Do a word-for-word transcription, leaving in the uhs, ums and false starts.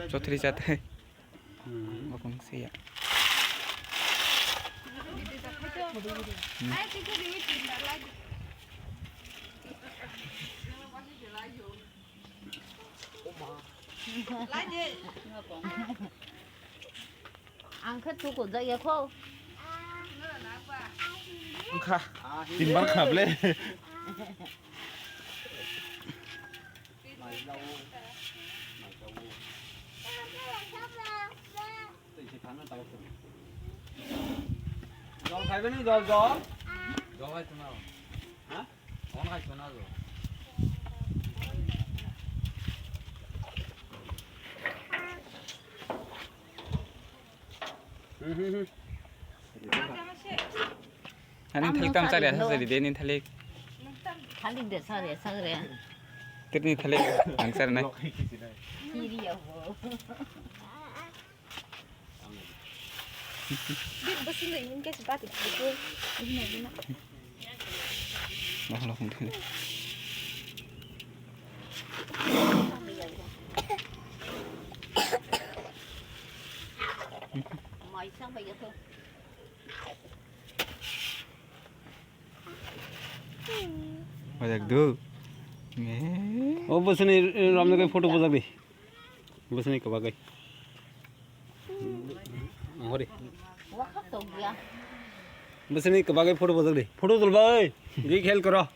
Chotri jate. Bokong siya. Ang khe tuku jaya kho. Wngkha. Timbar kha ble. Jol khaibani, jol, jol. Jol hai tuna. Ha? On hai tuna jol. Hmm, hmm, hmm. Ani thalik tam chari asa sari de ni thalik. Thalik de sari sari. Tirni thalik ang sar nai. Kiri ya bo. Bit basi le in case bat it. Wah, lo, kung thili. Mai sang bai yato. Wajak du. O bosini ramno kai photo bojak di. Bosini kwbagai. Hori. Bosini kwbagai photo bojak di. Photo tulba oi. Gi khel koro.